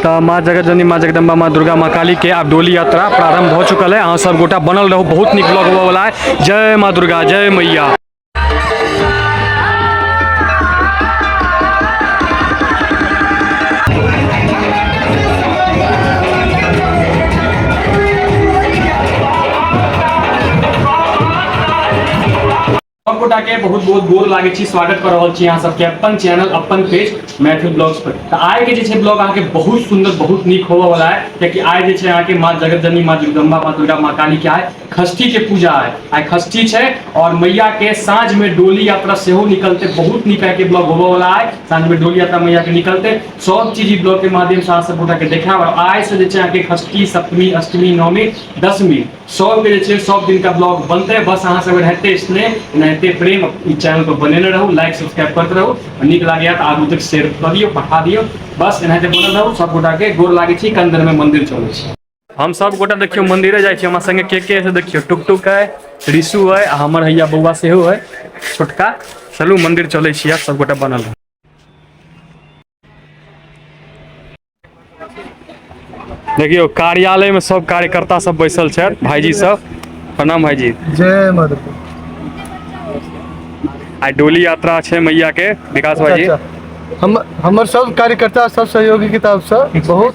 तऽ माँ जगत जननी, माँ जगदम्बा, माँ दुर्गा, माँ काली के आब डोली यात्रा प्रारंभ भऽ चुकल है। अहाँ सब गोटा बनल रहू, बहुत नीक ब्लॉग होबऽ वाला है। जय माँ दुर्गा, जय मैया। सब गोटा के बहुत बहुत गोर लागै छी, स्वागत कर रहल छी अहाँ सबके अपन चैनल अपन पेज मैथिल ब्लॉग्स पर। तऽ आइ के जे छै ब्लॉग अहाँके बहुत सुंदर बहुत नीक होबऽ वाला है, कियाकि आइ जे छै अहाँके माँ जगत जननी, माँ जगदम्बा, माँ दुर्गा, माँ काली के आइ षष्ठी के पूजा है। आइ षष्ठी छै और मैया के साँझ में डोली यात्रा सेहो निकलते। बहुत नीक आइ के ब्लॉग होबऽ वाला है। साँझ में डोली यात्रा मैया के निकलते, सब चीज ई ब्लॉग के माध्यम से अहाँ सब गोटा के देखायब। और आइ से जे छै अहाँके षष्ठी, सप्तमी, अष्टमी, नवमी, दशमी सब के जे छै सब दिन का ब्लॉग बनते। बस अहाँ सब एनाहिते स्नेह एनाहिते प्रेम ई चैनल पर बनेने रहू, लाइक सब्सक्राइब करते रहू और नीक लागैया तऽ आगू तक शेयर कऽ दियौ, पठा दियौ। बस एनाहिते बनल रहू। सब गोटा के गोर लागै छी, कंदर में मंदिर चलै छी। हम सब गोटा देखियौ मंदिरे जाइ छी। हमरा संगे के के से देखियौ, टुक टुक है, रिसु है आ हमर हैया बौआ सेहो है छोटका। चलू मंदिर चलै छी, सब गोटा बनल रहू। देखियौ कार्यालय में सब कार्यकर्ता सब बैसल छथि, भाईजी सब। प्रणाम भाईजी। जय माँ दुर्गा। आइ डोली यात्रा छै मैया के। विकास भाईजी। अच्छा, हम हमर सब कार्यकर्ता सब सहयोगी के तरफ से बहुत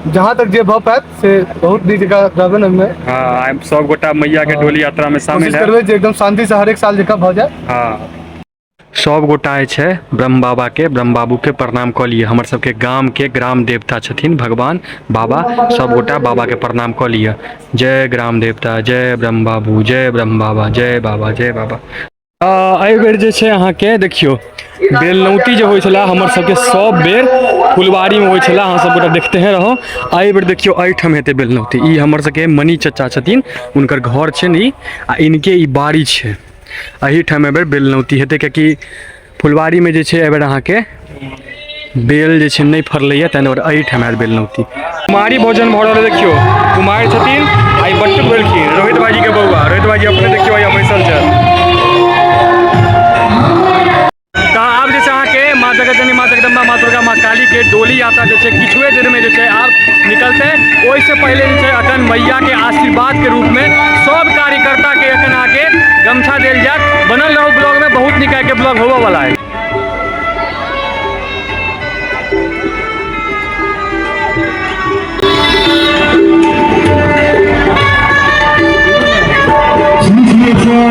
जहाँ तक जे भऽ पायत से बहुत नीक जगह रहबै ने ओहिमे। हाँ, आइ सब गोटा मैया के डोली यात्रा में शामिल कोशिश है। करबै जे एकदम शांति से हरेक साल जकाँ भऽ जाय। हाँ, सब गोटा जे छै ब्रह्म बाबा के, ब्रह्म बाबू के प्रणाम कऽ लिअ। हमर सबके गाम के ग्राम देवता छथिन भगवान बाबा, सब गोटा बाबा के प्रणाम कऽ लिअ। जय ग्राम देवता, जय ब्रह्म बाबू, जय ब्रह्म बाबा, जय बाबा, जय बाबा। एहि बेर जे छै अहाँके देखियौ बेलनौती जे होइ छलै हमर सबके सब बेर फुलवारीमे होइ छलै, अहाँ सब गोटा देखते हैं रहो। एहि बेर देखियौ एहिठाम हेतै बेलनौती। ई हमर सबके मनी चचा छथिन, हुनकर घर छनि ई आ इनके ई बाड़ी छै। एहिठाम एहिबेर बेलनौती हेतै, कियाकि फुलवारीमे जे छै एहिबेर अहाँके बेल जे छै नहि फड़लैए, ताहि दुआरे एहिठाम आयल बेलनौती। कुमारी भोजन भऽ रहल है। देखियौ कुमारी छथिन आइ बट्टू भेलखिन रोहित भाईजी के बौआ। रोहित भाईजी अपने देखियौ आइ बैसल छथि। तऽ आब जे छै अहाँके माँ जगतजननी, माँ जगदम्बा, माँ दुर्गा, माँ काली के डोली यात्रा जे छै किछुए देरमे जे छै आब निकलतै। ओहिसँ पहिले जे छै अखन मैयाके आशीर्वादके रूपमे सब कार्यकर्ताके अखन अहाँके गमछा देल जायत। बनल रहू ब्लॉगमे, बहुत नीक आइके ब्लॉग होबऽवला है। दुर्गा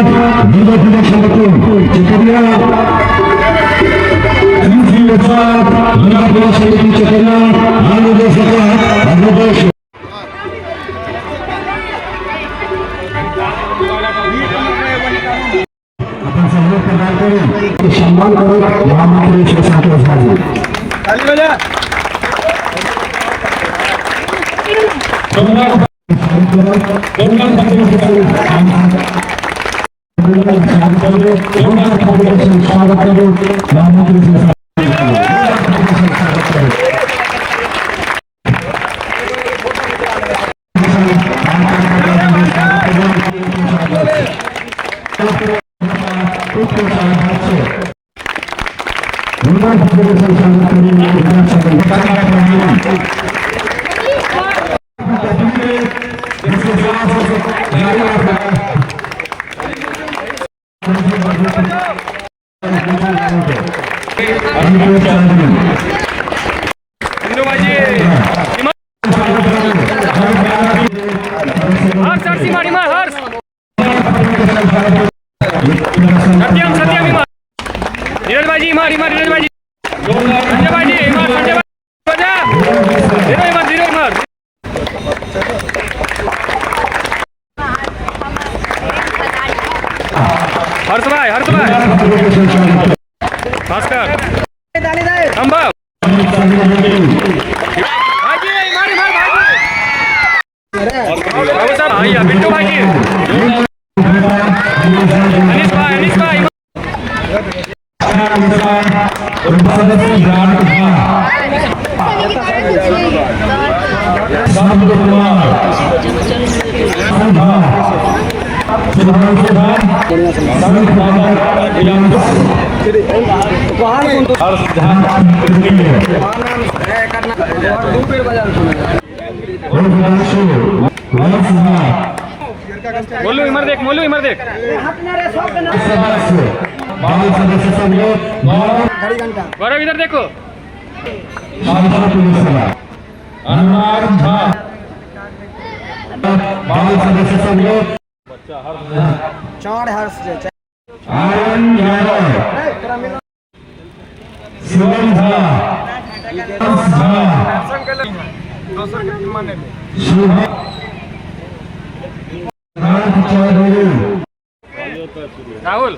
पूजा समिति चकरिया, श्री दुर्गा पूजा समिति चकरिया, आंध्रप्रदेश। अपन सहयोग प्रदान करें, सम्मान करें महामंत्री श्री संतोष झा जी। स्वागत करें महामंत्री श्री सत्यम सत्यम इमर नीरज भाई जी इमर इमर नीरज भाई जी संजय भाई जी इमर संजय भाई धीरे इमर धीरे इमर। हर्ष भाई, हर्ष भाई, भास्कर, संभव भाई जी, इमर इमर भाई जी, बाबू साहब भैया, बिट्टू भाई जी, अनीस भाई, अनीस भाई। मोलू इमर देख, मोलू इमर देख। गौरव इधर देखो। राहुल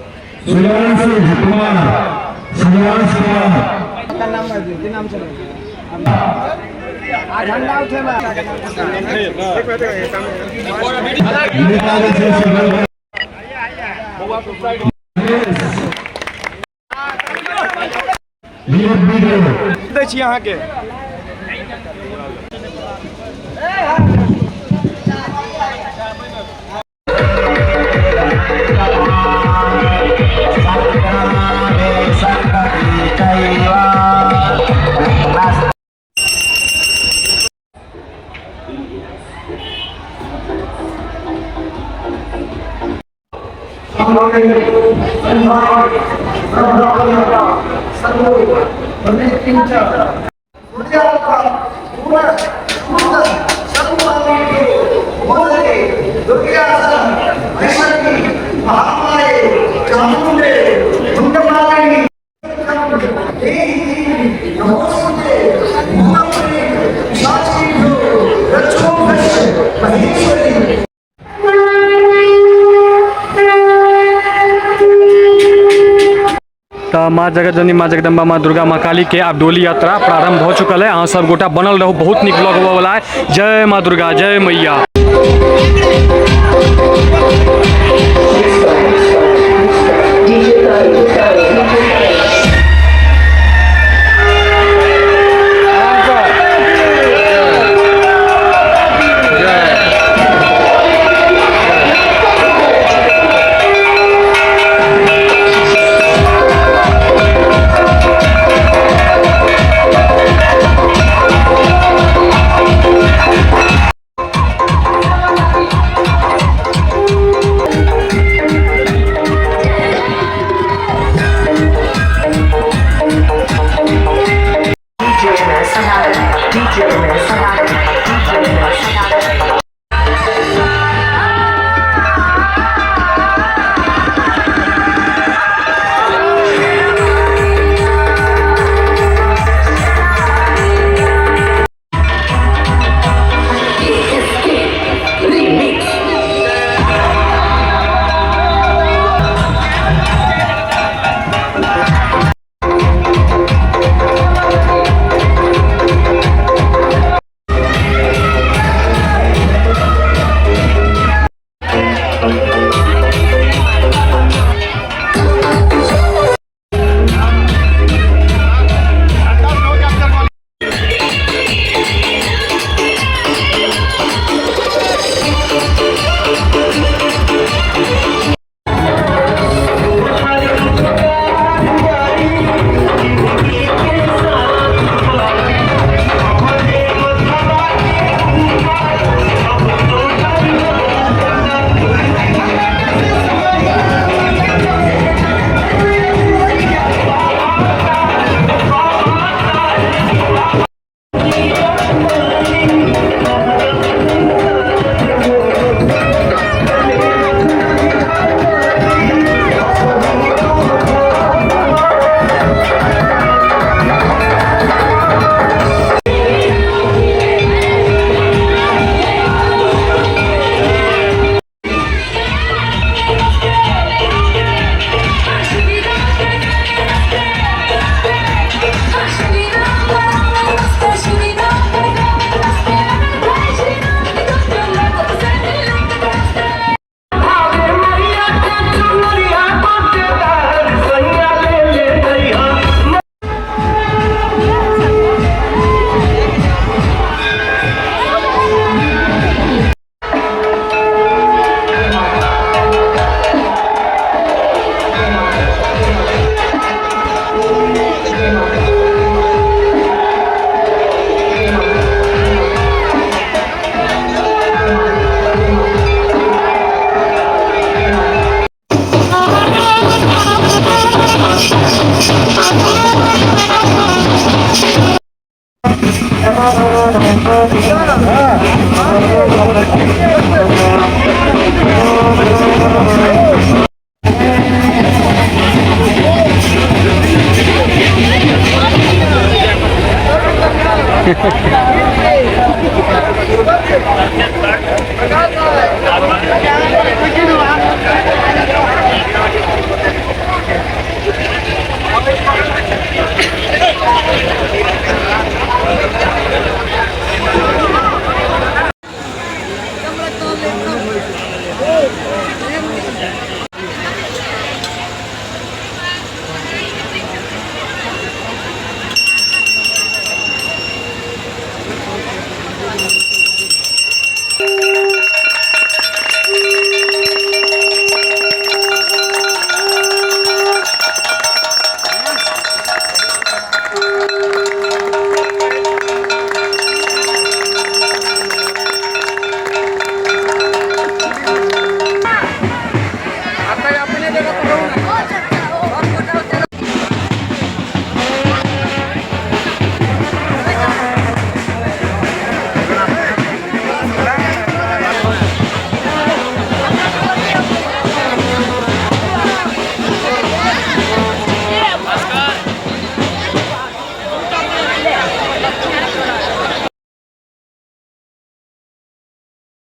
तऽ माँ जगतजननी, माँ जगदम्बा, माँ दुर्गा, माँ काली के आब डोली यात्रा प्रारंभ हो चुकल है। अहाँ सब गोटा बनल रहू, बहुत नीक ब्लॉग होबऽ वाला है। जय माँ दुर्गा, जय मैया।